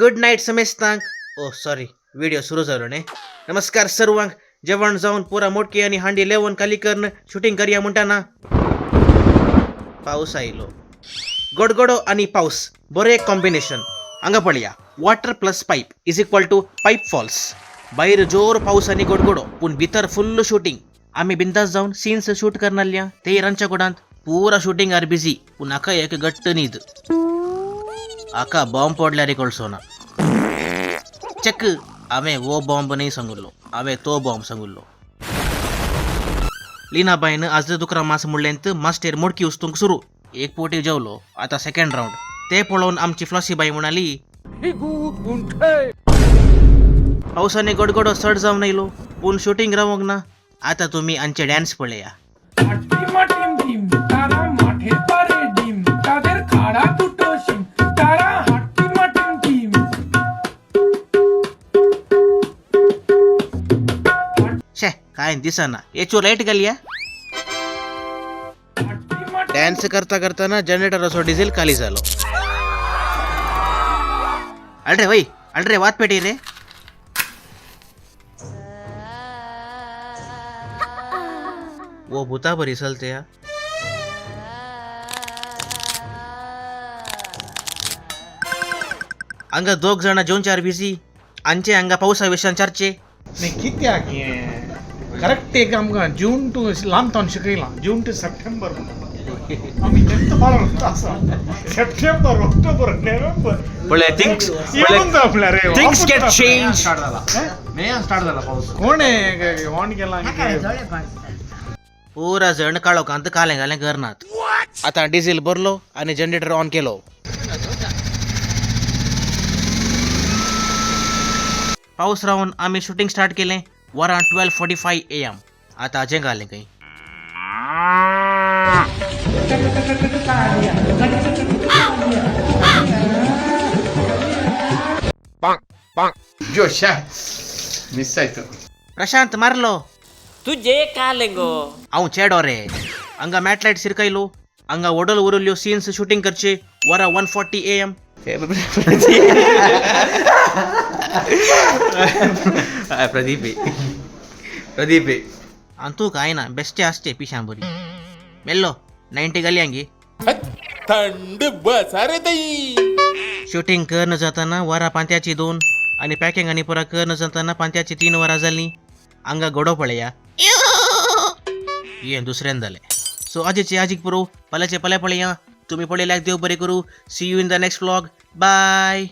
Good night समेस्तांक. Oh sorry, video सुरू जालो न्ही. नमस्कार सर्वांक. जेवण जावन पुरा मोटकी आनी हांडी लेवन खाली करून शुटींग करया म्हणटाना पावस आयलो. गडगडो आनी पावस बरें एक कॉम्बिनेशन. हांगा पळया, water plus pipe is equal to pipe falls. भायर जोर पावस आनी गडगडो, पूण भितर फुल्ल शुटींग. आमी बिंदास जावन सीन्स शूट करनासल्या ते रांदच्या कुडांत. पुरा शुटींग आर बिजी, पूण हाका एक घट्ट न्हीद. हाका बॉम्ब पडल्यार कळसो ना. चेक, हांवें वो बॉम्ब न्ही सांगिल्लो, हांवें तो बॉम्ब सांगिल्लो. लीनाबाईन आज दुकरा मास म्हणलेंत मास्टेर मोडकी उस्तूंक सुरू. एक पोटी जेवलो, आता सेकंड राऊंड. ते पळोवन आमची फ्लॉसी बाई म्हणाली, पावसाने गडगडो चड जावन येयलो, पूण शुटींग रावंक ना. आता तुमी आमचे डॅन्स पळया. টিমা টিম টিম তারা মাঠে পারে ডিম, তাদের খাড়া দুটো শিং, তারা হাট্টিমা টিম টিম। शे, काय दिसना, हेचो लायट घालया. हाट्टीमा डॅन्स करता करताना जनरेटराचो डिझेल खाली जालो. अल्रे वय, अल्रे वात पेटी रे. वो भूता बरी चलते या. हांगा दोग जाणां जेवण बिजी, आमचे हांगा पावसा विशयान चर्चे. नाही कित्याक हें करेक्ट एक आमकां जून टू लांब शिकयलां, जून टू सप्टेंबर म्हणून आमी तेंच पाळोन आसा. सप्टेंबर, ऑक्टोबर, नोव्हेंबर पळय थिंग्स येवन जावपल्या रे. Things get change. Start झाला पाऊस. कोण ऑन केला? पुरा जण काळोखांत कालें घालें करनात. आतां डिझेल भरलो आनी जनरेटर ऑन केलो. पावस रावन आमी शुटींग स्टार्ट केलें वरां 12:45 AM. आतां हाजें घालें खंय. जोश मिस ಆಯ್ತು. प्रशांत मारलो. तुझे कालेंगो. हांव चेडो रे. हांगा मॅटलायट सिरकायलो, हांगा वडल उरल्यो सीन्स शुटींग करचे वरां 1:40 AM. Pradeep Pradeep. आनी तूं कांय ना, बेश्टे आसचे पिशां बरी. मेल्लो 90 घाली हांगी. थंड बसा रे तई. शुटींग करन जाताना वरां पांत्याची 2 आनी पॅकिंग आनी पुरा करन जाताना पांत्याची 3 वरां जालीं. हांगा घोडो पळया, हें दुसऱ्यान जालें. सो आजेचे आजीक पुरो, फाल्यांचे फाल्यां पळया. तुमी पळयल्याक देव बरें करूं. See you in the next vlog. Bye.